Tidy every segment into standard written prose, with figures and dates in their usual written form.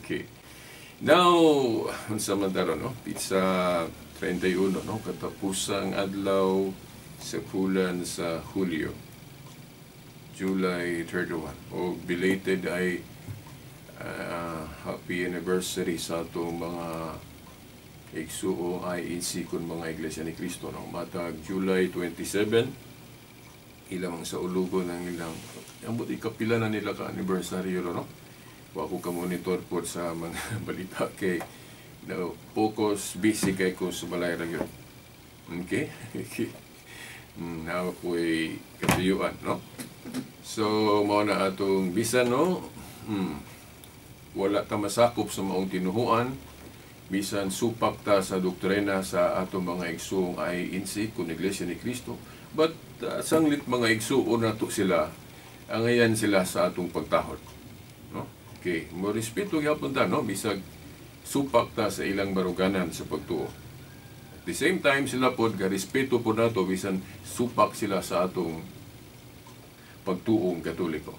Okay. Now, unsa man ta ron, no? Petsa 31, no? Katapusang adlaw sa bulan sa Hulyo. July 31. O belated ay happy anniversary sa atong mga igsuong INC kun mga Iglesia ni Cristo, no? Matag July 27 ilang sa ulugo ng ilang ambot ikapila na nila ka anniversary, no? Wa ko ka monitor po sa mga balita kay no, focus busy kay ko sa balay ra gyud. Okay. Naa ko'y katuyuan, no? So mao na atong bisan, no, wala ta masakop sa maong tinuhuan, bisan supak ta sa doktrina sa atong mga igsuong INC kun Iglesia ni Cristo, but sanglit mga igsuon nato sila, angayan sila sa atong pagtahod, no? Okay, mo respeto gyapon ta, no, bisag supak ta sa ilang baruganan sa pagtuo. At the same time, sila pod garespeto pod nato bisan supak sila sa atong pagtuong Katoliko.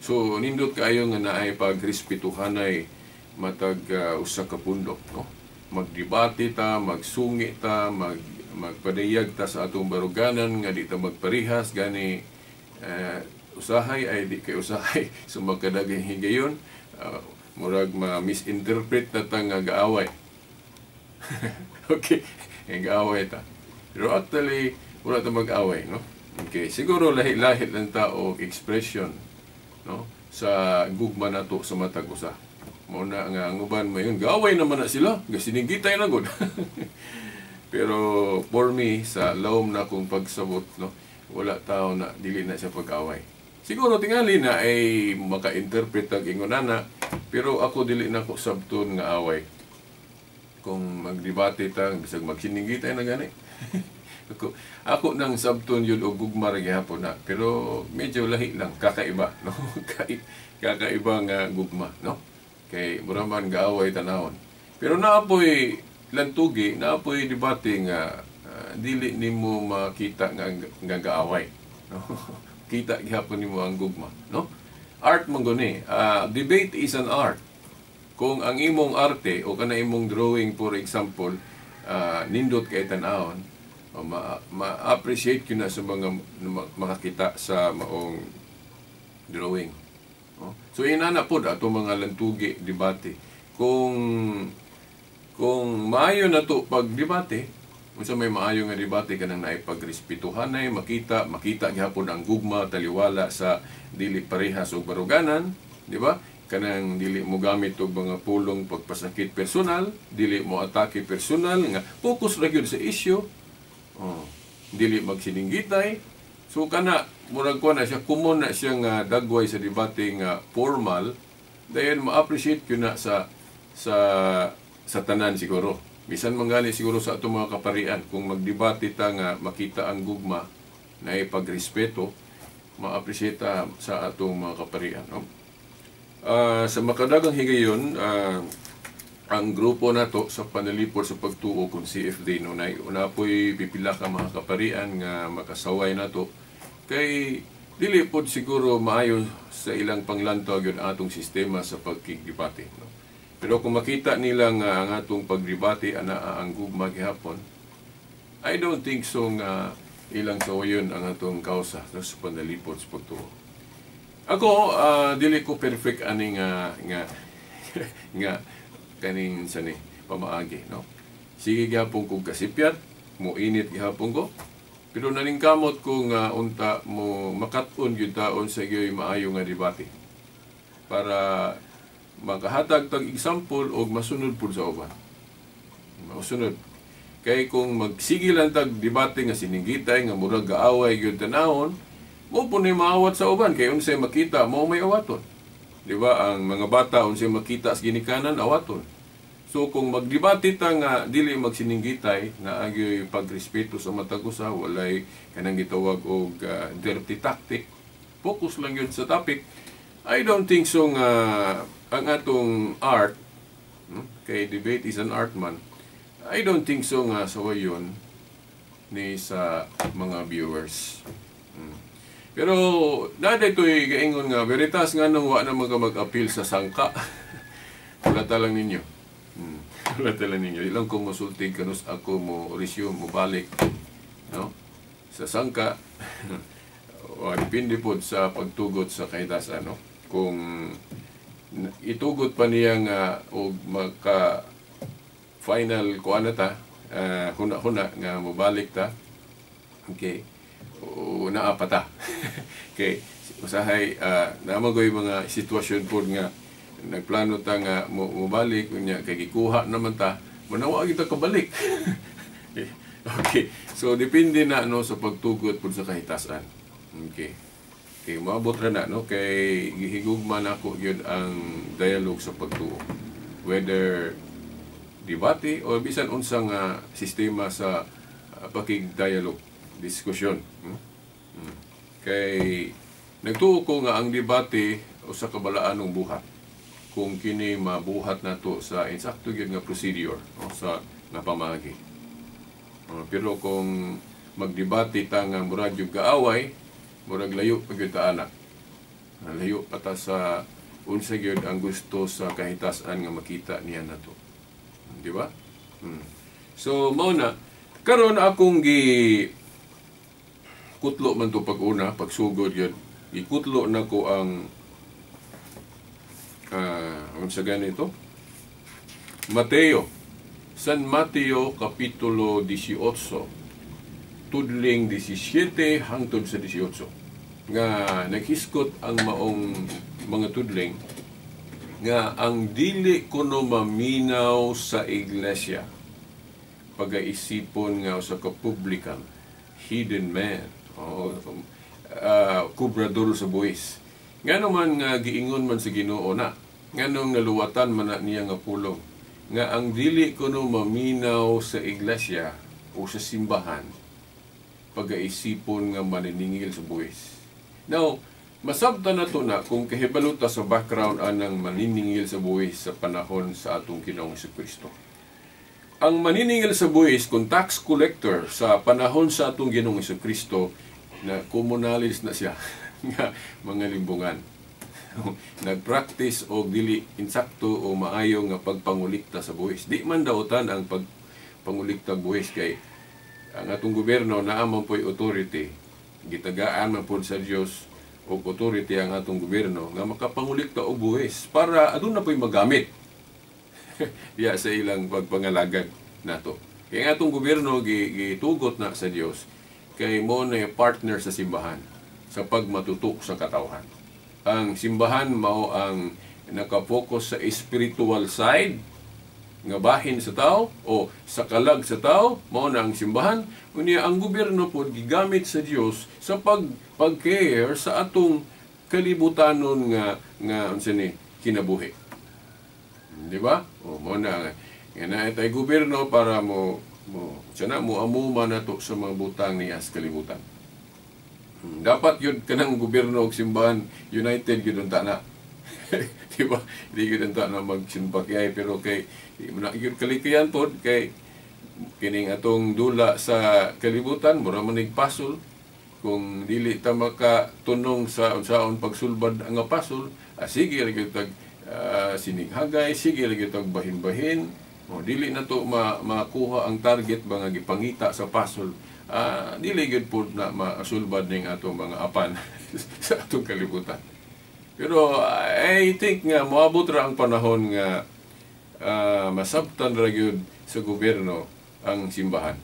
So nindot kaayo nga naay pagrespetuhanay matag usa ka pundok, no? Magdebate ta, magsungi ta, magpadayag ta sa atong baruganan nga di ta magparihas gani, usahay ay di kay usahay so magkadaghang higayon, murag ma-misinterpret na ta nga gaaway. Okay, gaaway ta. Pero actually wala ta mag-away, no? Okay, siguro lahi-lahi lang ta og expression, no, sa gugma nato sa matag usa. Mao na nga ang uban mayon gaaway naman na sila, gasiningitay na gud. Pero for me, sa lawom na akong pagsabot, no, wala tao na dili na siya pag-away. Siguro tingali na ay maka-interpret ang ingon ana, pero ako dili na ko sabton nga away. Kung magdebate ta, bisag magsiningitay na gani. Ako nang sabton yun og gugma ra gihapon na, pero medyo lahi lang, kakaiba, no? Kakaiba nga gugma, no? Kay mura man gaaway tanawon. Pero naapoy lantugi, naapoy debate nga dili nimo makita nga gaaway, no? Kita gihapon nimo ang gugma, no? Art man guni. Debate is an art. Kung ang imong arte o kana imong drawing, for example, nindot kay tan-awon, ma-appreciate gyud na sa mga makakita sa maong drawing. No? So inana pod ato mga lantugi debate. Kung maayo na to pag debate, unsa may maayo nga debate, kanang naay pagrespetuhanay, makita makita gihapon ang gugma taliwala sa dili parehas og baruganan, di ba? Kanang dili mo gamit og mga pulong pagpasakit personal, dili mo atake personal, nga focus ra gyud sa issue. Oh, dili magsininggitay. So kana murag ko na siya, common na siya nga dagway sa debate nga formal, dayon ma-appreciate gyud na sa tanan siguro. Bisan mangali siguro sa atong mga kaparian, kung magdebate ta nga makita ang gugma na ipagrespeto, ma-appreciate ta sa atong mga kaparian, no? Sa makadagang higayon, ang grupo nato sa panalipod sa pagtuo kung CFD, no, na una po'y pipila ka mga kaparian nga makasaway nato kay dili pod siguro maayo sa ilang panglantaw gyud atong sistema sa pagkigdebate, no? Pero kung makita nila nga ang atong pagdebate ana ang gugma gihapon, I don't think so nga ilang sawayon ang atong kausa, no, sa panalipod sa pagtuo. Ako, dili ko perfect ani nga kaning sa ni pamaagi, no? Sige gihapon kog kasipyat, mo init gihapon ko. Pero naningkamot ko nga unta mo makat-on gyud taon sa gyoy maayo nga debate para makahatag tag example og masunod pud sa uban. Masunod. Kay kung magsige lang tag debate nga sininggitay, nga murag gaaway gyud tanawon, mo po ni maawat sa uban kay unsay makita mo may awaton. Di ba ang mga bata, unsay makita sa ginikanan, awaton. So kung magdebate ta nga dili magsininggitay, na agyoy pagrespeto sa matag usa, walay kanang gitawag og dirty tactic, focus lang yun sa topic. I don't think so nga ang atong art, kay debate is an art man, I don't think so nga sawayon ni sa mga viewers. Pero naa to'y gaingon nga veritas nga nung wa na mga mag-appeal sa sangka. Hulata lang ninyo. Hulata lang ninyo. Ilang ko mosulti kanus ako mo resume, mo balik, no? Sa sangka o depende po sa pagtugot sa kahitasan, no? Kung itugot pa niya nga og maka final kuan na ta, huna-huna nga mobalik ta. Okay. O naa pa ta. Okay. Usahay naa goy mga sitwasyon pod nga nagplano ta nga mobalik, unya kay gikuha naman ta, manawa kita kabalik. Okay. So depende na, no, sa pagtugot pud sa kahitasan. Okay. Okay, moabot ra na, no, kay gihigugma nako gyud ang dialogue sa pagtuo. Whether debate o bisan unsa nga sistema sa pakig-dialogue, diskusyon. Kay nagtuo ko nga ang debate usa ka balaanong buhat kung kini mabuhat nato sa insakto gyud nga procedure o sa nga pamaagi. Pero kung magdebate ta nga murag gyud kaaway, murag layo pa gyud ta ana. Layo pa ta sa unsa gyud ang gusto sa kahitasan nga makita niya nato. Di ba? So mao na karon akong gi kutlo man to pag una, pagsugod gyud. Gikutlo nako ang unsa ganito? Mateo. San Mateo kapitulo 18 tudling 17 hangtod sa 18 nga naghiskot ang maong mga tudling nga ang dili kuno maminaw sa iglesia pagaisipon nga usa ka publican, hidden man o kubrador sa buwis. Ngano man nga giingon man sa Ginoo na, nganong naluwatan man na niya nga pulong nga ang dili kuno maminaw sa iglesia o sa simbahan pagaisipon nga maniningil sa buwis? Now, masabtan na to na kung kahibalo ta sa background anang maniningil sa buwis sa panahon sa atong Ginoong Kristo. Ang maniningil sa buwis kung tax collector sa panahon sa atong Ginoong Kristo na communalist na siya nga mga limbungan. Nagpractice og dili insakto o maayo nga pagpangulikta sa buwis. Di man dautan ang pagpangulikta buwis kay ang atong gobyerno naa man po'y authority. Gitagaan man pod sa Dios og authority ang atong gobyerno nga makapangulikta og buwis para aduna po'y magamit diya sa ilang pagpangalagad nato. Kaya ang atong gobyerno gitugot na sa Dios kay mo na partner sa simbahan sa pagmatutok sa katawhan. Ang simbahan mao ang nakapokus sa spiritual side nga bahin sa tao o sa kalag sa tao, mao na ang simbahan. Unya ang gobyerno pod gigamit sa Dios sa pag-care sa atong kalibutanon nga nga unsa ni kinabuhi. Di ba? O mao na nga naa tay gobyerno para mo mo sana mo amuma nato sa mga butang niya sa kalibutan. Dapat yun kanang gobyerno og simbahan united gyud unta na. Di ba? Di gyud unta na magsimbakay, pero kay di man na gyud kalikayan pod kay kining atong dula sa kalibutan mura man nig pasol. Kung dili ta makatunong sa unsaon pagsulbad ang pasol, sige ra gyud tag sinighagay, sige ra gyud tag bahin-bahin. O dili na to makuha ang target ba nga gipangita sa pasol. Dili gyud pod na masulbad ning atong mga apan sa atong kalibutan. Pero I think nga moabot ra ang panahon nga masabtan ra gyud sa gobyerno ang simbahan.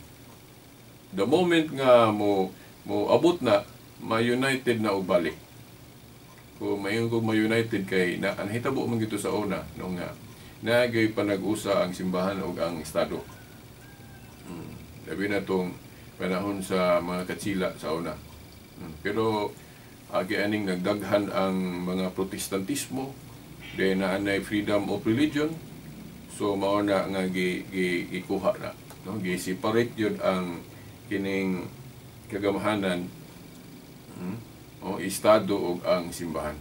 The moment nga mo mo abot na, ma-united na og balik. Kung mayon kog ma-united kay na ang hitabo man gito sa una no nga naagay panag-usa ang simbahan ug ang estado. Labi na tong panahon sa mga katsila sa una. Pero agi aning nagdaghan ang mga Protestantismo, then naanay freedom of religion, so mao na nga gikuha na, no, gi-separate yun ang kining kagamahanan, o estado ug ang simbahan.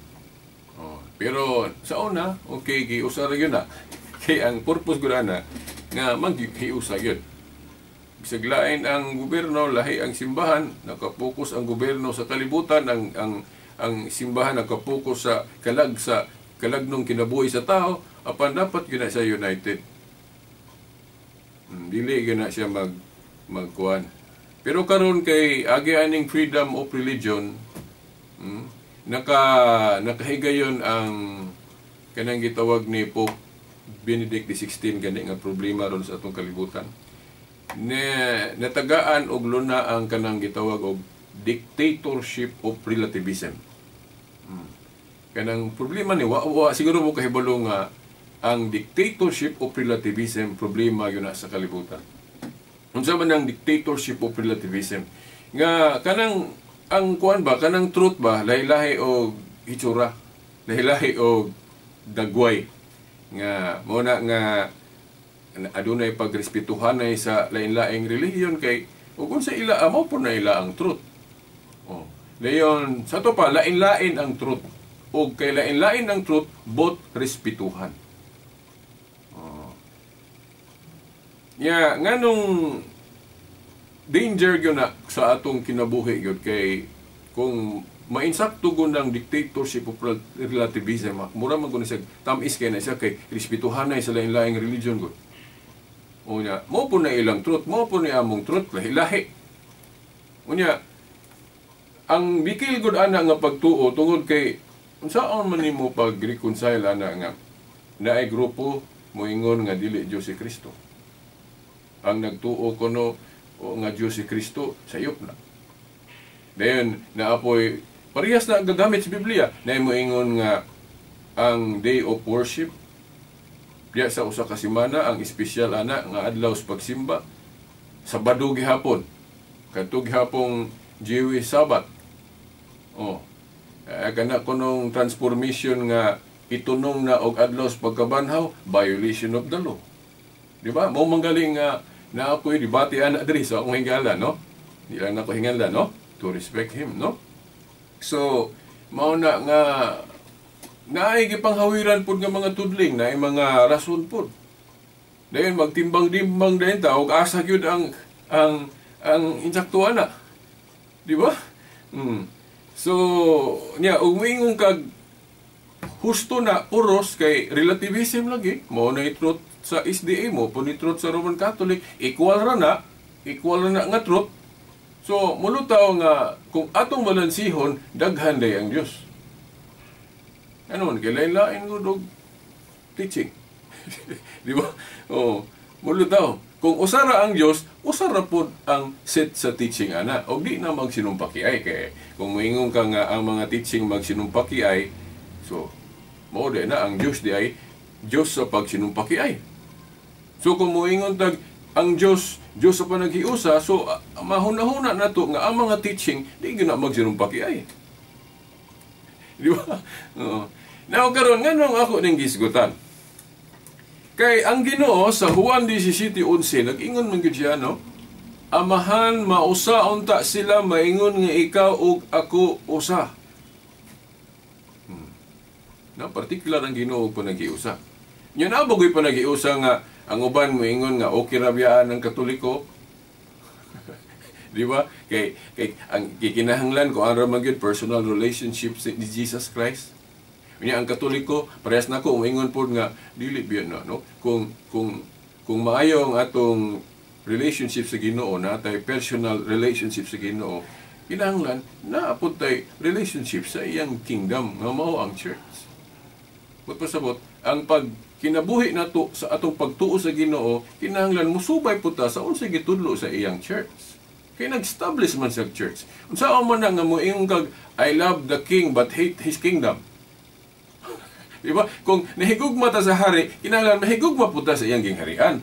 Oh, pero sa una, okay, giusa ra gyud na. Kay ang purpose gud ana nga maghiusa gyud. Bisag lain ang gobyerno, lahi ang simbahan, nakapokus ang gobyerno sa kalibutan, ang simbahan nakapokus sa kalag sa kalagnong kinabuhi sa tao, Apan dapat gyud na siya united. Dili gyud na siya magkuan. Pero karon kay agi aning freedom of religion, nakahigayon ang kanang gitawag ni Pope Benedict XVI gani nga problema ron sa atong kalibutan. Ne natagaan og luna ang kanang gitawag og dictatorship of relativism. Kanang problema ni wa siguro mo kahibalo nga ang dictatorship of relativism problema yun na sa kalibutan. Unsa man ang dictatorship of relativism? Nga kanang ang kuan ba, kanang truth ba, lahi-lahi og hitsura, lahi-lahi og dagway, nga mo na nga adunay pagrespetuhanay sa lain-laing relihiyon kay ug unsa ila mao po na ila ang truth. Oh. Dayon sa to pa, lain-lain ang truth. Ug kay lain-lain ang truth, both respetuhan. Oh. Ya, nganong danger gyud na sa atong kinabuhi gyud kay kung mainsakto gud ang dictatorship of relativism, mura man gud siya tamis kay na siya kay respetuhanay sa lain-laing religion gud. Unya, mo po na ilang truth, mo po ni among truth, lahi-lahi. Unya, ang bikil gud ana nga pagtuo tungod kay unsaon man nimo pag-reconcile ana nga naay grupo moingon nga dili Dios si Kristo. Ang nagtuo kuno o nga Dios si Kristo sayop na. Then naapoy parehas na gagamit sa Biblia na moingon nga ang day of worship diya sa usa ka semana, ang espesyal ana nga adlaw sa pagsimba, Sabado gihapon, kadto gihapong Jewish Sabbath. Oh. Kana kunong transformation nga itunong na og adlaw sa pagkabanhaw, violation of the law. Di ba? Mao manggaling nga na ako'y debate ana diri sa akong hingala, no? Di lang nako hingala, no? To respect him, no? So, mao na nga naay gipanghawiran pud nga mga tudling, naay mga rason pud. Dayon magtimbang-timbang dayon ta og asa gyud ang insaktuan na. Di ba? So, niya ug moingon kag husto na puros kay relativism lagi, mao na truth sa SDA, mo po ni truth sa Roman Catholic, equal ra na nga truth. So, mulutaw nga kung atong balansihon, daghan day ang Dios. Ano man kay lain-lain gud og teaching. Di ba? Oh, mulutaw. Kung usara ang Dios, usara pod ang set sa teaching ana. Og di na magsinumpaki ay kay kung moingon ka nga ang mga teaching magsinumpaki ay, so mao di na ang Dios di ay Dios sa pagsinumpaki ay. So kung moingon tag ang Dios, Dios sa panaghiusa, so mahuna-huna nato nga ang mga teaching di gyud na magsinumpaki ay. Di ba? Oo. Now karon nganong ako ning gisgutan? Kay ang Ginoo sa Juan 17:11 nag-ingon man gyud siya, no? Amahan, mausa unta sila maingon nga ikaw ug ako usa. Na particular ang Ginoo panaghiusa. Nya na bagoy panaghiusa nga ang uban moingon nga okay ra biyaan ang Katoliko. Di ba? Kay ang kikinahanglan ko ang ra man gyud personal relationship ni Jesus Christ. Unya ang Katoliko parehas nako moingon pod nga dili biya na, no? Kung maayo ang atong relationship sa Ginoo, natay personal relationship sa Ginoo, kinahanglan naa pud tay relationship sa iyang kingdom nga mao ang church. But pasabot, ang pag kinabuhi nato sa atong pagtuo sa Ginoo, kinahanglan musubay pud ta sa unsay gitudlo sa iyang church. Kay nag-establish man sa church. Unsa man na nga moingon kag I love the king but hate his kingdom. Di ba? Kung nahigugma ta sa hari, kinahanglan mahigugma pud ta sa iyang gingharian.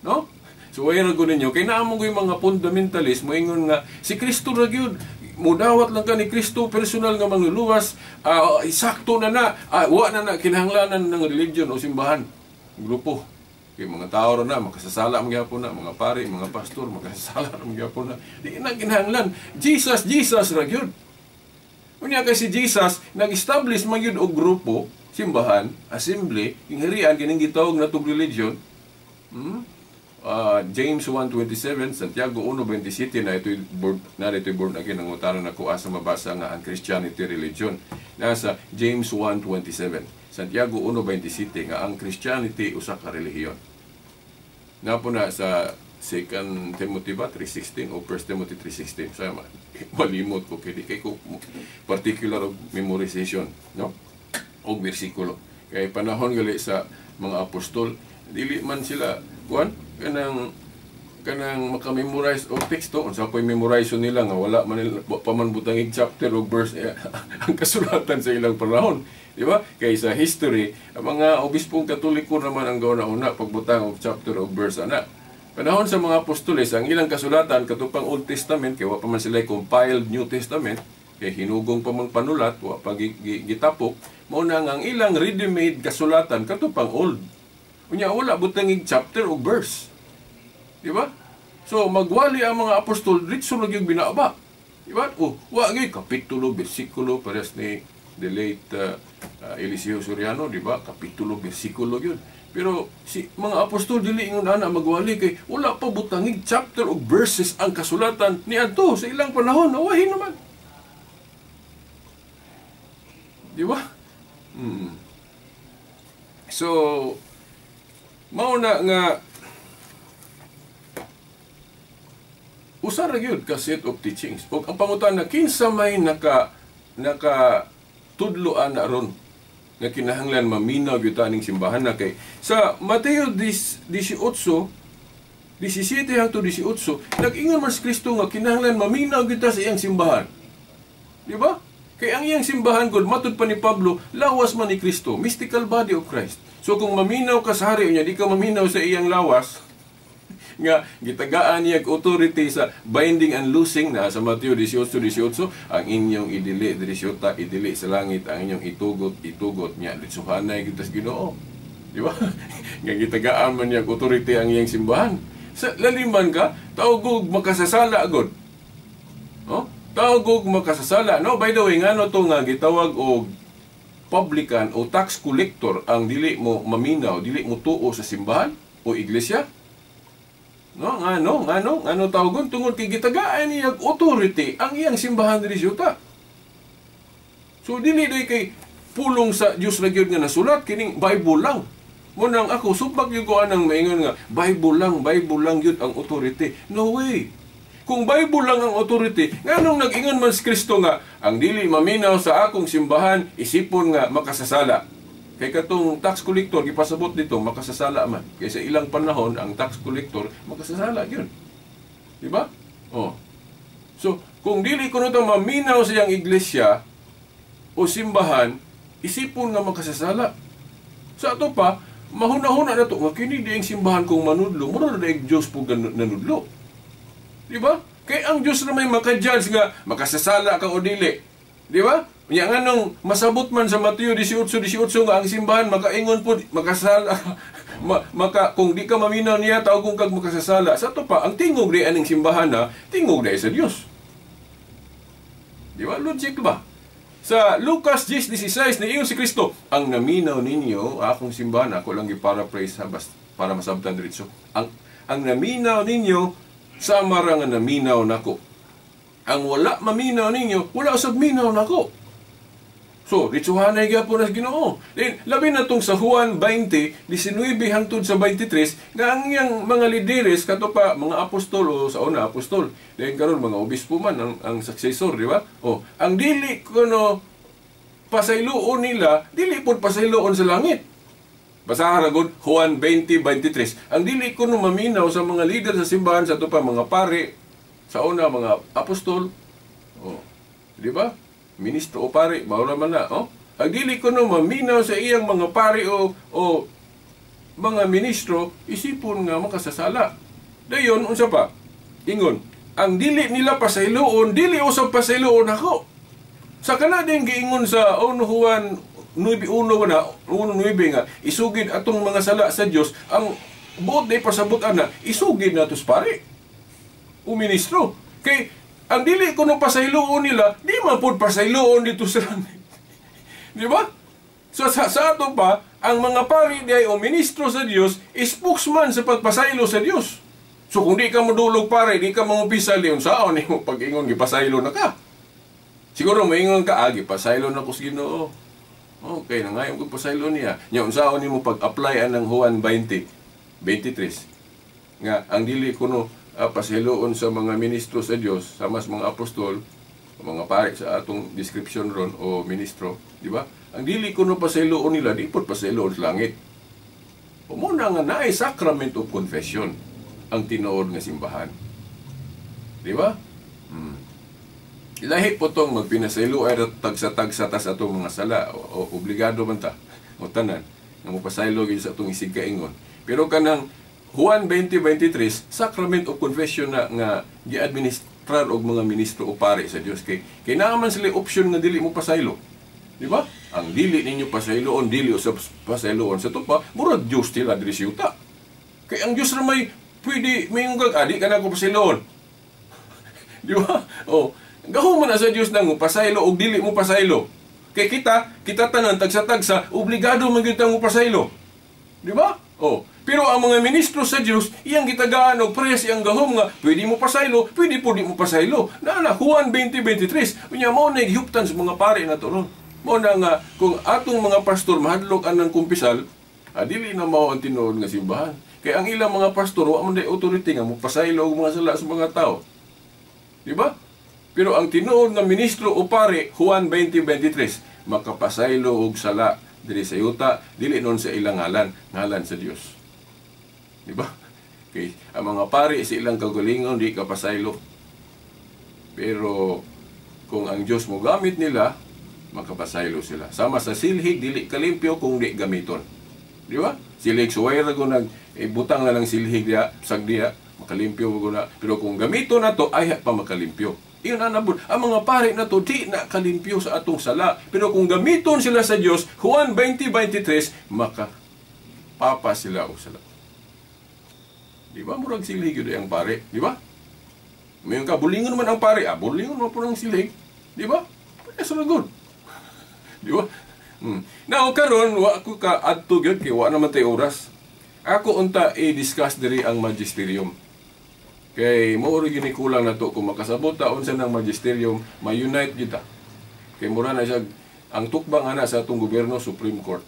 No? So way ra gud ninyo kay naa mo mga fundamentalist moingon nga si Kristo ra gyud, mudawat lang ka ni Kristo personal nga mangluluwas, sakto na na, wa na na kinahanglanan ng religion o simbahan, grupo. Kay mga tao ra na makasasala man gyapon na, mga pari, mga pastor makasasala man gyapon na. Di na kinahanglan. Jesus, Jesus ra gyud. Unya kay si Jesus nag-establish man gyud og grupo, simbahan, assembly, gingharian kining gitawag natong religion. James 1:27, Santiago 1:27 na ito'y born, na ito'y born again ang utaran nako asa mabasa nga ang Christianity religion. Nasa James 1:27, Santiago 1:27 nga ang Christianity usa ka relihiyon. Napo na sa 2 Timothy ba 3:16 o 1 Timothy 3:16, sa malimot ko kay di kay ko particular og memorization, no, og bersikulo, kay panahon gali sa mga apostol dili man sila kuan kanang kanang maka-memorize og teksto. Unsa po'y memorize nila nga wala man nila, wa pa man butangig chapter o verse eh, ang kasulatan sa ilang panahon, di ba? Kay sa history, ang mga obispong Katoliko naman ang gauna-una pagbutang og chapter o verse ana. Panahon sa mga apostoles, ang ilang kasulatan katupang Old Testament, kay wa pa man sila compiled New Testament, kay hinugong pa man panulat, wa pa gitapok. Mao na nga ang ilang ready-made kasulatan katupang Old. Unya wala butangig chapter o verse. Di ba? So magwali ang mga apostol, diretso ra gyud binaba. Di ba? Oh, wa gyud kapitulo, bersikulo, parehas ni the late Eliseo Soriano, di ba? Kapitulo, bersikulo gyud. Pero si mga apostol dili ingon ana magwali kay wala pa butangig chapter o verses ang kasulatan niadto sa ilang panahon. Awahin naman. Di ba? So mao na nga usa ra gyud ka set of teachings. Ug ang pangutana, kinsa may naka naka tudlo ana ron nga kinahanglan maminaw gyud ta ning simbahan na? Kay sa Mateo 18 17 hangtod 18, nag-ingon man si Kristo nga kinahanglan maminaw gyud ta sa iyang simbahan. Di ba? Kay ang iyang simbahan gud, matud pa ni Pablo, lawas man ni Kristo, mystical body of Christ. So kung maminaw ka sa hari, unya di ka maminaw sa iyang lawas nga gitagaan niya og authority sa binding and loosing na sa Mateo 18:18, ang inyong idili diri sa idili sa langit, ang inyong itugot itugot niya ditsuhanay gyud sa Ginoo. Di ba? Nga gitagaan man niya og authority ang iyang simbahan. Sa laliman ka, tawgog makasasala gud. No? Tawgog makasasala. No, by the way, ngano to nga gitawag og publican o tax collector ang dili mo maminaw, dili mo tuo sa simbahan o iglesia? No, ngano, ngano, ngano tawagon? Tungod kay gitagaan niya authority ang iyang simbahan diri sa. So dili day kay pulong sa Dios na gyud nga nasulat kining Bible lang. Mo nang ako subak gyud ko anang maingon nga Bible lang gyud ang authority. No way. Kung Bible lang ang authority, nganong nag-ingon man si Kristo nga ang dili maminaw sa akong simbahan isipon nga makasasala? Kay katong tax collector gipasabot dito makasasala man. Kay sa ilang panahon ang tax collector makasasala gyud. Di ba? Oh. So kung dili kuno ta maminaw sa iyang iglesia o simbahan, isipon nga makasasala. Sa ato pa, mahuna-huna na to nga kini dieng simbahan kong manudlo, mura na dieng Dios po nanudlo. Di ba? Kay ang Dios na may maka-judge nga makasasala ka o dili. Di ba? Nya nganong masabot man sa Mateo 18:18 nga ang simbahan makaingon pud makasala maka kung di ka maminaw niya tawgon kag makasasala. Sa ato pa, ang tingog di aning simbahan na tingog di sa Dios. Di ba? Logic ba? Sa Lucas 10:16 niingon si Kristo, ang naminaw ninyo akong simbahan, ako lang gi-paraphrase ha, bas, para masabtan diretso. Ang naminaw ninyo sama ra nga naminaw nako. Ang wala maminaw ninyo, wala usab minaw nako. So, ditsuhanay gyapon na sa Ginoo. Then, labi na tong sa Juan 20:19 hangtod sa 23, nga ang iyang mga lideres, kato pa, mga apostol, o sa una, apostol, then karon mga obispo man, ang successor, di ba? O, ang dili kuno pasayloon nila, dili pod pasayloon sa langit. Basahan ra gud, Juan 20:23. Ang dili kuno maminaw sa mga lider sa simbahan, sa ato pa, mga pare, sa una, mga apostol, o, di ba? Ministro o pare, mao man na, oh. Ang dili kuno maminaw sa iyang mga pare o mga ministro, isipon nga makasasala. Dayon, unsa pa? Ingon, ang dili nila pasayloon, dili usab pasayloon ako. Sa kana din giingon sa 1 Juan 9:1 na, 1:9 nga, isugid atong mga sala sa Dios, ang buot day pasabot ana, isugid nato sa pare o ministro. Kay ang dili kuno pasayloon nila, di man pud pasayloon dito sa langit. Di ba? So sa ato pa, ang mga pari di ay o ministro sa Dios, spokesman sa pagpasaylo sa Dios. So kung di ka modulog pare, di ka mangumpisal, unsaon nimo pag-ingon gipasaylo na ka? Siguro moingon ka, gipasaylo na ko sa Ginoo. Okay, nangayon ko pasaylo niya. Nya unsaon nimo pag-apply anang Juan 20:23? Nga ang dili kuno pasayloon sa mga ministro sa Dios, sama sa mga apostol, mga pare sa atong description ron o ministro, di ba? Ang dili kuno pasayloon nila, di pod pasayloon sa langit. O mao na nga naay sacrament of confession ang tinuod nga simbahan. Di ba? Ilahi po tong magpinasaylo ay tagsa-tagsa ta sa atong mga sala. O obligado man ta o tanan nga mopasaylo gyud sa atong isig kaingon. Pero kanang Juan 20:23, sacrament of confession na nga giadministrar og mga ministro o pare sa Dios, kay naa man sila option nga dili mo pasaylo. Di ba? Ang dili ninyo pasayloon, dili usab pasayloon sa tupa, murag Dios tila diri sa yuta. Kay ang Dios ra may pwede mayong kag adi ka na ko pasayloon. Di ba? O, gahom man na sa Dios nang pasaylo og dili mo pasaylo. Kay kita tanan tagsa-tagsa obligado man gyud tang pasaylo. Di ba? O, pero ang mga ministro sa Dios, iyang gitagaan og parehas iyang gahom nga pwede mo pasaylo, pwede po di mo pasaylo. Na Juan 20:23. Unya mao na gihuptan sa mga pare na to ron. Mao na nga kung atong mga pastor mahadlok anang kumpisal, dili na mao ang tinuod nga simbahan. Kay ang ilang mga pastor wa man day authority nga mopasaylo og mga sala sa mga tao. Di ba? Pero ang tinuod nga ministro o pare, Juan 20:23, makapasaylo og sala diri sa yuta, dili nun sa ilang ngalan, ngalan sa Dios. Di ba? Kay ang mga pare sa ilang kagalingon di kapasaylo. Pero kung ang Dios mo gamit nila, makapasaylo sila. Sama sa silhig, dili kalimpyo kung di gamiton. Di ba? Silhig suway ra ko nag butang na lang silhig diya, sagdiya, makalimpyo ko na. Pero kung gamiton na to, ay pa makalimpyo. Iyon na nabot. Ang mga pare na to, di na kalimpyo sa atong sala. Pero kung gamiton sila sa Dios, Juan 20:23, makapapa sila og sala. Di ba? Murag silhig yun ang pare. Di ba? May ka, bulingon man ang pare. Bulingon man po ng silhig. Di ba? Parehas ra gud. Di ba? Now, karon wa ko ka adto gyud kay wa naman tay oras. Ako unta i-discuss diri ang magisterium. Kay mao ra gyud ni kulang nato. Kung makasabot ta unsa nang magisterium, ma-unite kita. Kay mura na siya ang tukbang ana sa atong gobyerno, Supreme Court.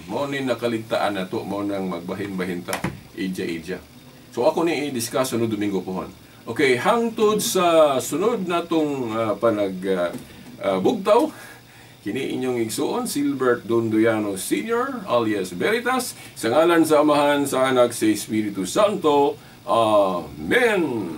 Mao ni nakaligtaan nato, mao nang magbahin-bahin ta, ija-ija. So ako ni i-discuss sunod Domingo pohon. Okay, hangtod sa sunod natong panag bugtaw, kini inyong igsuon, Silbert Dondoyano Sr., alias Veritas, sa ngalan sa Amahan, sa Anak, sa Espiritu Santo. Amen.